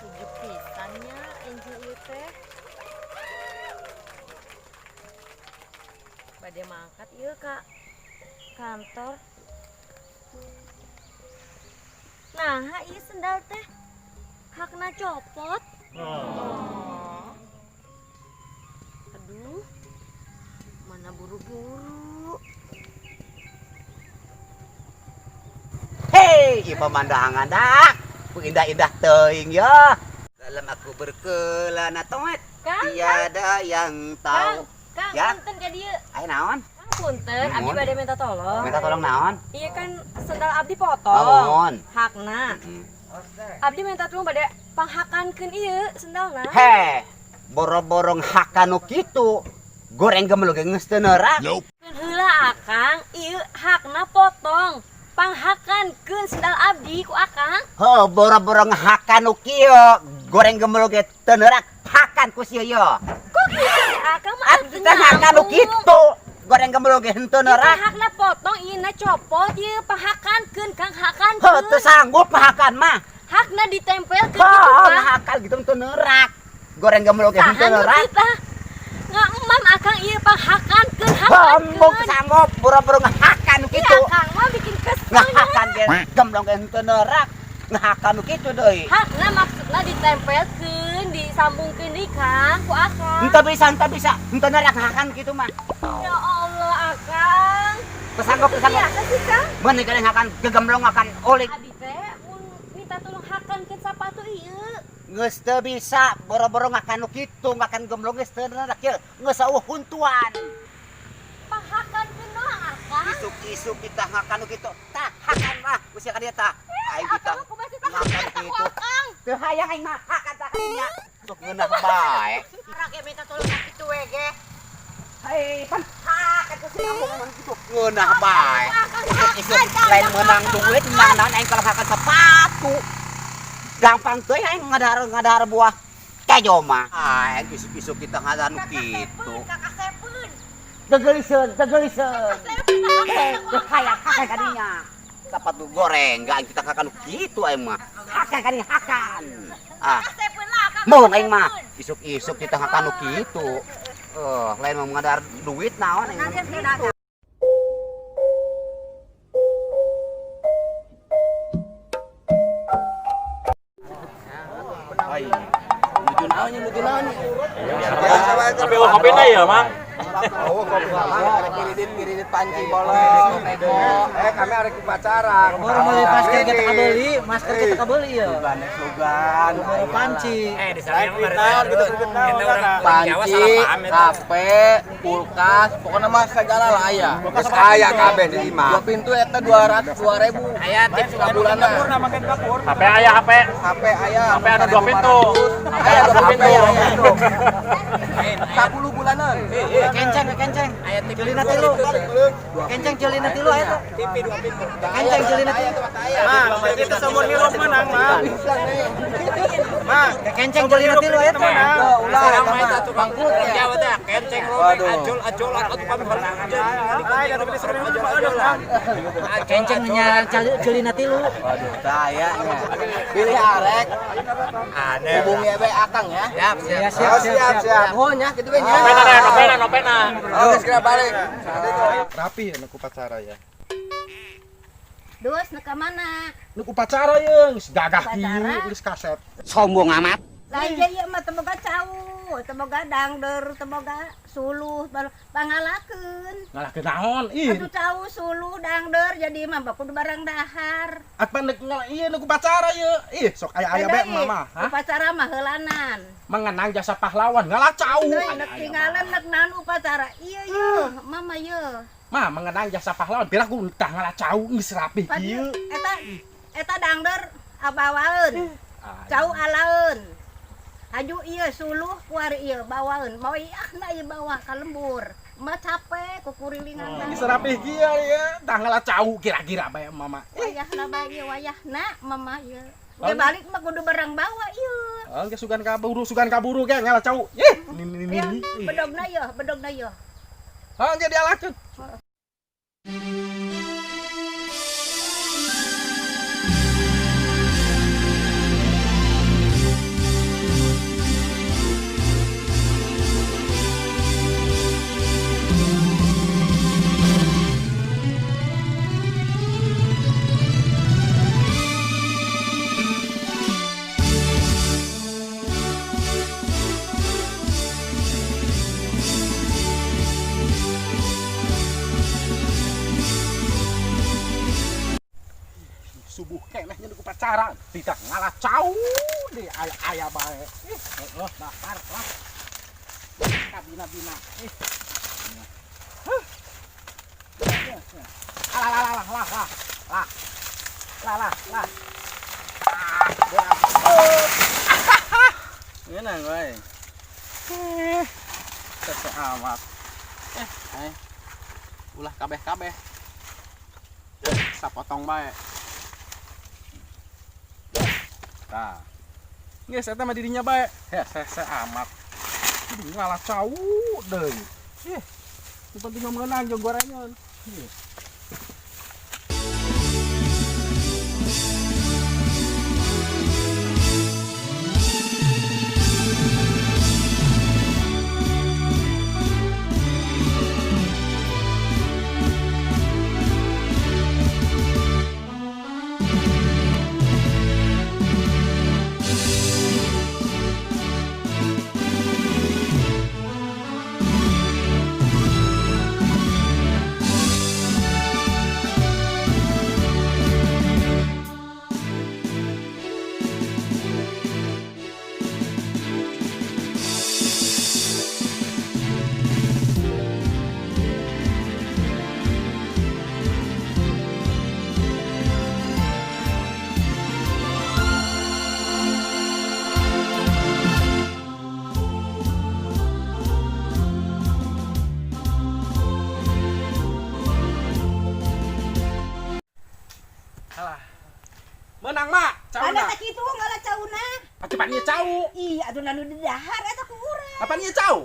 Tujuh pisan nya Angel ieu teh. Bade mangkat ieu ka kantor. Nah, ieu sendal teh hakna copot. Aduh, mana buru-buru. Hei, ieu pemandangan dah. Indah-indah teuing ya. Dalam aku berkelana toet. Kang, Tiada yang Kang, tahu. Kang, Ya. punten ka dieu. Aya naon? Kang punten, abdi Nuhun. Bade minta tolong. Minta tolong naon? Iya kan sendal abdi potong. Nuhun. Hakna. Abdi minta tolong bade panghakankeun ieu sendalna. Heh, boro-borong hakan nu kitu. Goreng gemelo ge geus teu neurak. Keun heula Akang, ieu hakna potong. Panghakankeun sendal abdi ku Akang. Heuh, boro-borong hakan nu kieu. Goreng gemelo ge teu neurak, hakan ku sia ye. Kok kitu sih Akang mah Atuh teh hakan nu kitu. Goreng gemelo ge henteu Ieu neurak. Hakna potong, ieu na copot ieu panghakankeun Kang, hakankeun. Heuh, teu sanggup hakan mah. Hakna ditempelkeun kitu Heuh, Kang. hakan gitu teu neurak. Goreng gemelo ge henteu Saha nu neurak. kita? Nggak emam Akang ieu panghakankeun, Hembung hakankeun. Sanggup boro-boro ngahakan nu Ih, kitu. Akang mah bikin kesel. Ngahakan ge gemblong ge henteu neurak. Ngahakan nu kitu deui. Hakna maksudna ditempelkeun, disambungkeun deui Kang ku Akang. Henteu bisa, henteu bisa. Henteu neurak ngahakan kitu mah. Ya Allah Akang. Teu sanggup, teu sanggup. Biasa sih Kang. Mun kadang ngahakan gegemblong akan olik. Abi teh mun minta tolong hakankeun sapatu ieu. Geus teu bisa boro-boro ngahakan nu kitu, ngahakan gemblong geus teu neurak ieu. Geus eueuh huntuan. Panghakankeun doang Akang. Isuk-isuk kita ngahakan nu kitu. Tah hakan mah usia ka dieu tah. Aing kita Akang kumaha sih tah ngahakan ku kitu. Akang. Teu hayang aing mah hakan tah kadinya. Sok ngeunah bae. Orang ge minta tolong ka kitu we ge. Hei, pan hakan ku sia ngomong kitu. Ngeunah bae. Akang Isuk lain menang duit, menang naon aing kalau hakan sepatu. Gampang teuing aing ngadahar ngadahar buah kejo mah. Aing isuk-isuk kita ngadahar nu kitu. Kakak Sepen. Gegeliseun, gegeliseun. Hei, teu hayang hakan kadinya. Sepatu goreng, gak kita hakan nu kitu aing mah. Hakan kadinya hakan. Ah, Sepen lah Akang. mau aing mah. Isuk-isuk kita hakan nu kitu. Eh, lain mau ngadahar duit naon aing mah kitu. Ai. Nuju naon nya, nuju naon nya? Tapi oh kopi teh ya, Mang. Oh, kopi mah kredit kredit panci bolong, teko. Eh, kami arek upacara. Baru meuli masker kita kabeli, masker kita kabeli ya. Sugan sugan. Baru panci. Eh, di sana yang Gitu, kredit naon, Kak? Panci, HP, kulkas, pokoknya mah segala lah aya. Geus aya kabeh di imah. Dua pintu eta 200 2000. Aya tips Sabulanna. HP aya HP. HP aya. HP anu dua pintu. HP aya dua pintu. 10 bulanan. Kenceng, kenceng. Celina tilu. Kenceng celina tilu aya tuh. TV dua pintu. Kenceng celina tilu. Mah, kita seumur hidup menang, Mah. Mah, Kenceng celina tilu aya tuh. Ulah eta mah bangkrut ya. Jawa teh kenceng Waduh. acul acul atuh kami Kenceng nya celina tilu. Waduh, saya nya. Pilih arek. Aneh. Hubungi we Akang ya. Siap, siap. Ya siap Oh, siap siap, siap. siap. Nuhun ya, kitu we nya. Nopena, nopena, nopena. Oke, segera balik. Rapi ya nuk upacara ya. Dus nu ka mana? Nuk upacara ya, geus gagah Upacara? kieu, geus kaset. Sombong amat. Lain ge ieu mah teu boga cau, teu boga dangder, teu boga suluh, pangalakeun. Ngalahkeun naon? Ih, Aduh cau suluh dangder jadi mah kudu barang dahar. apa nek ngalah ieu nuk upacara ye. Ih, sok aya-aya Beda bae ih, mama, hah? Upacara mah heulanan. Mengenang jasa pahlawan, ngalah cau. Deui nek tinggalan nek naon upacara. Iya ye, mama ye. Mah mengenang jasa pahlawan, pira ku tah ngalah cau geus rapi Pan kieu. Eta eta dangder abawaeun. Cau alaeun. Haju ieu suluh kuari ieu bawaeun. Mau iahna ieu bawa ka lembur. Mah capek kukurilingan. Geus rapi kieu ya, tah ngalah cau kira-kira bae mama. Wayahna bae ieu wayahna mama ieu. Ge balik mah kudu barang bawa ieu. Oh, ge sugan kaburu ge ngalah cau. Ih, ni ni ni. Ya, bedogna ieu, bedogna ieu. Oh, ge dialahkeun. Subuh keneh nya upacara tidak ngalah cau di aya aya bae. Ih, heeh, daftar lah. Kabina-bina. Ih. Huh. Alah lah lah lah lah. Lah. Lah lah lah. Ah, Ngeunang we. Eh, sese amat. Eh. Ulah kabeh-kabeh. Sapotong bae. Tah. Geus eta mah dirinya bae. Heh, sese amat. Jadi ngalah cau deui. Ih. Nu penting mah meunang jeung gorengan. Ih. Alah. Menang mak, Mana cauna. tak kitu ngalah cauna. Cepat ieu cau. Ih, atuh nu didahar eta ku urang. Apa ieu cau?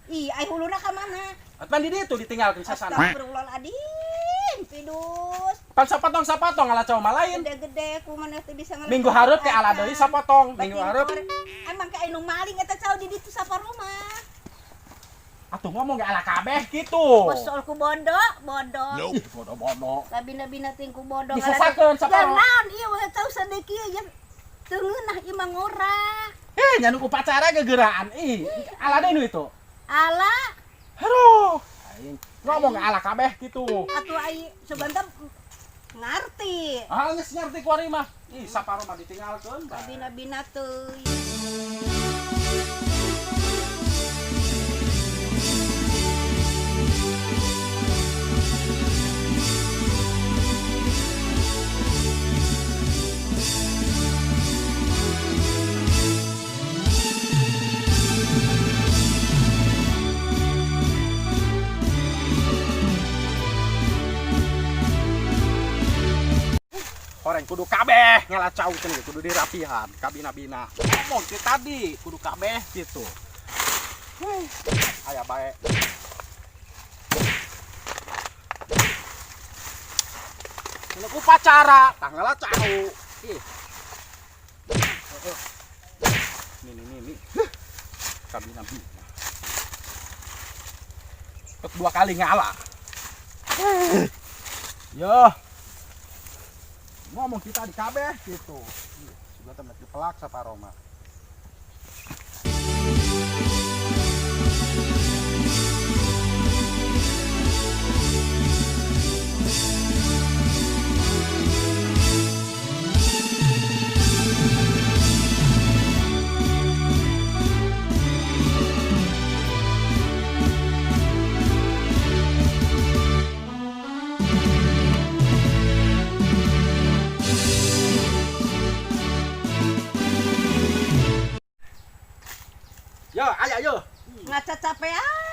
Ih, ai huluna ka mana? Atuh di ditu ditinggalkeun sasana. Astagfirullahaladzim, pidus. Pan sapotong-sapotong ngalah cau mah lain. Gede-gede ku maneh teh bisa ngalah. Minggu hareup teh ala deui sapotong, minggu hareup. Emang ka anu maling eta cau di ditu saparoma. Atuh ngomong ge ala kabeh kitu. Bosol ku bondo, bondo. Ih, bodoh-bodoh. Kabina-bina ting ku bondo. Disesakeun Ya saparo. naon ieu we cau sadeuk ieu ya teu ngeunah ieu mah ngora. Eh, nya nu upacara gegeraan. Ih, ala deui nu itu. Ala Aduh. Aing ngomong ge ala kabeh kitu. atuh ai sebentar ngarti. Ah, geus ngarti ku ari mah. Ih, saparo mah ditinggalkeun. Bae. Kabina-bina teuing. Horeng kudu kabeh ngalah cau cenah kudu dirapihan kabina-bina. Ngomong ti tadi kudu kabeh kitu. Huh, aya bae. Ini upacara, tah ngalah cau. Ih. Heeh. Nih nih nih nih. Huh. Kabina-bina. Tek dua kali ngalah. Yo. Ngomong kita di kabeh gitu. Ih, sebelah temen dipelak saparoma. Yo, ayo yo. Ngacacapean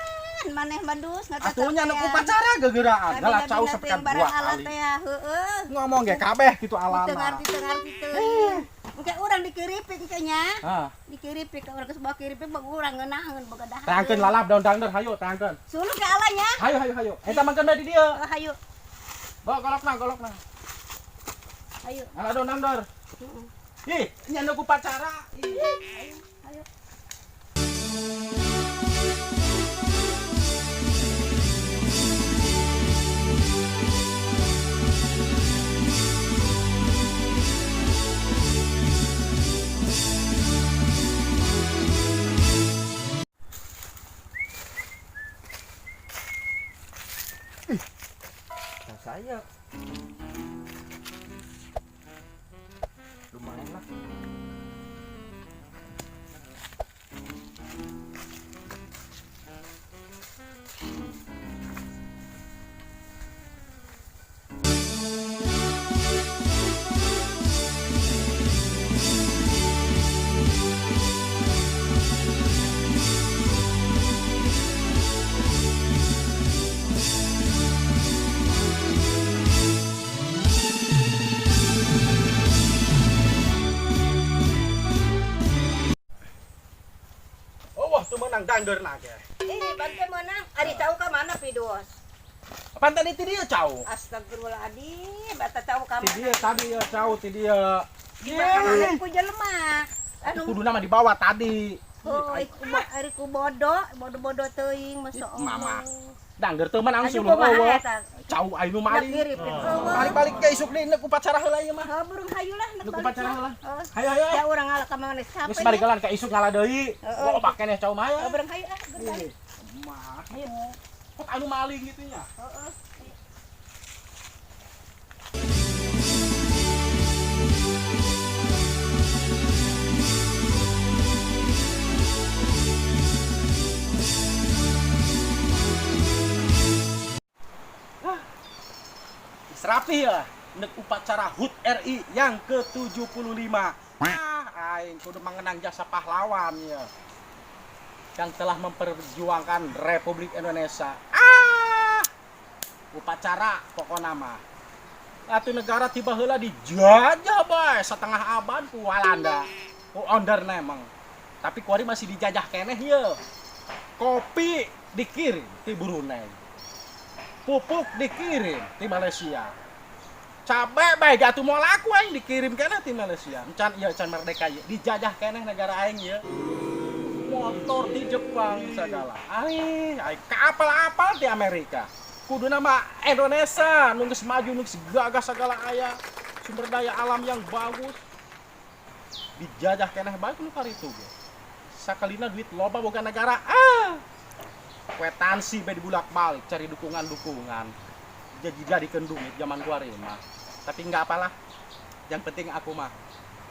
maneh madus Atuh nya nu ngacacapean. upacara gegeraan. Ngalah cau Kabina-bina sapekan teuing dua barang ala kali. teh ya, heueuh. Ngomong ge kabeh kitu Teu alana. ngarti teu ngarti teuing. Engke urang dikiripik engke nya. Ah, Dikiripik urang geus bawa kiripik bag urang ngeunaheun boga dahar. tangkeun lalap daun dangder hayu tangkeun. Suluh ke alanya. Hayu hayu hayu. Eta mangkeun bae di dieu. Oh, hayu, Bawa golokna golokna. hayu. Ngalah daun dangder. Heeh. Ih, nya nu upacara. Ih. Hayu, hayu. Saya. Lumayan lah. Oh, wah, tuh menang dangder lagi. Eh, bantu menang. Ari cau ka mana pidos? Apaan tadi ti dia cau? Astagfirullahaladzim, bata cau ka Ti mana? dia tadi ya cau ti dia. Di mana ku jelema? Anu Kudu nama dibawa tadi. Oh, ari ku bodoh, bodoh-bodoh teuing, Masya Allah. Mama. Dangder teu menang Anu suluh kumaha eueuh. eta? Cau aing nu Nak maling. mirip eueuh. Balik-balik ke isuk deui nek upacara heula ieu mah. Oh, burung hayu lah, nak Nek balik upacara lah. heula. Oh. Hayo hayo. Ya urang ngalah ka mana Geus sampai. balik gelan ka isuk ngalah deui. Heeh. Kok pakene cau mah ya. Oh, burung hayu ah, burung hayu. Mah. Kok anu maling gitu nya. Heeh. Geus rapi ya nek upacara HUT RI yang ke-75. Ah, aing kudu mengenang jasa pahlawan ya. Yang telah memperjuangkan Republik Indonesia. Ah! Upacara pokona mah. Atuh negara tiba heula dijajah bae setengah abad ku Walanda. Ku onder nemeng. Tapi kuari masih dijajah keneh ye. Kopi dikirim ti Brunei. Pupuk dikirim ti Malaysia. Cabe bae gatuh moal laku aing dikirim keneh ti Malaysia. Encan ieu can merdeka ieu, dijajah keneh negara aing ieu. Motor di Jepang segala. Aing, aing kapal-apal di Amerika. Kuduna mah Indonesia nu geus maju nu geus gagah segala aya sumber daya alam yang bagus. Dijajah keneh bae nu karitu ge. Sakalina duit loba boga negara. Ah. Kwetansi bae dibulak-balik cari dukungan-dukungan. Jadi jadi duit zaman gua mah. Tapi nggak apalah. Yang penting aku mah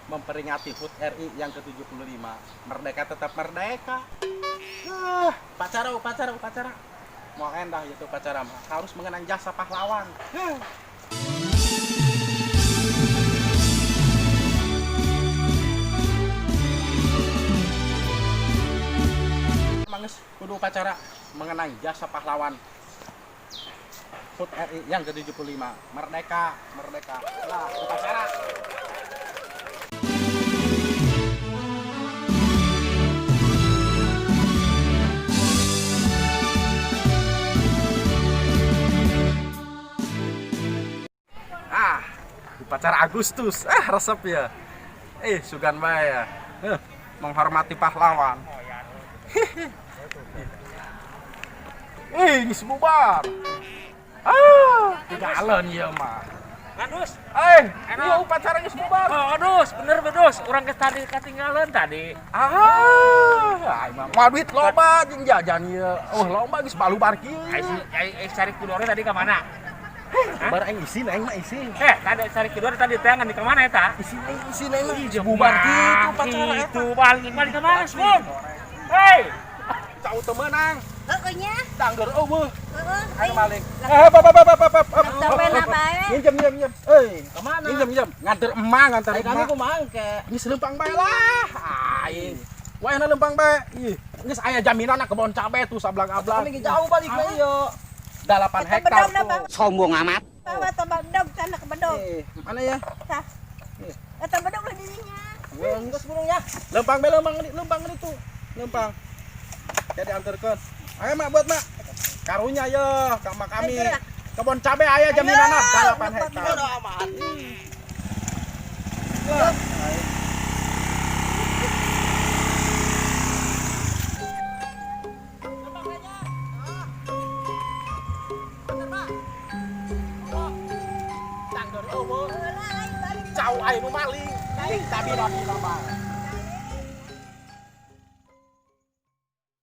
memperingati HUT RI yang ke-75. Merdeka tetap merdeka. Ah, upacara, upacara, upacara. Mau endah itu upacara mah. Harus mengenang jasa pahlawan. Huh. Manges kudu upacara mengenang jasa pahlawan HUT RI yang ke-75. Merdeka, merdeka. Lah, upacara. Ah, upacara Agustus. Ah, resep ya. Sugan bae ya. Menghormati pahlawan. Geus bubar. Ah, tinggalan ieu mah. Kadus. Iya upacara geus bubar. Oh, dus, bener bedus. Urang geus tadi katinggalan tadi. Ah, aing mah duit loba jeung jajan ieu. Oh, loba geus balubar kieu. Ai cari kudore tadi ka mana? Bar aing isin, aing mah isin. Tadi cari kudore tadi teh ngan di ka mana eta? Isin aing, isin aing mah geus bubar kitu upacara eta. Itu balik balik ka mana, Sun? Hei, Cau teu meunang. Heeh nya. Dangder eueuh. Heeh. Anu maling. Pap pap pap pap pap. Sampai bae. Minjem minjem minjem. Euy, Kemana? minjem minjem. Nganter emang, nganter Ai kami emang. kumaha engke? Geus lempang bae lah. Aing. Wah, lempang bae. Ih, geus aya jaminan kebon cabe tuh sablang-ablang. Kami jauh balik mah ieu. 8 Eta hektar bedog na, tuh. Bang. Sombong amat. Bawa teh bedog sana ke bedog. Mana ya? Tah. Eta bedog lah dirinya. Geus burungnya. Lempang bae lempang lempang itu. Lempang. Jadi anterkeun. Ayo mak buat mak. Karunya ye ka mak kami. Kebon cabe aya jaminanna 8 hektar. Amat. Cau aing nu maling. Tapi nabi nama.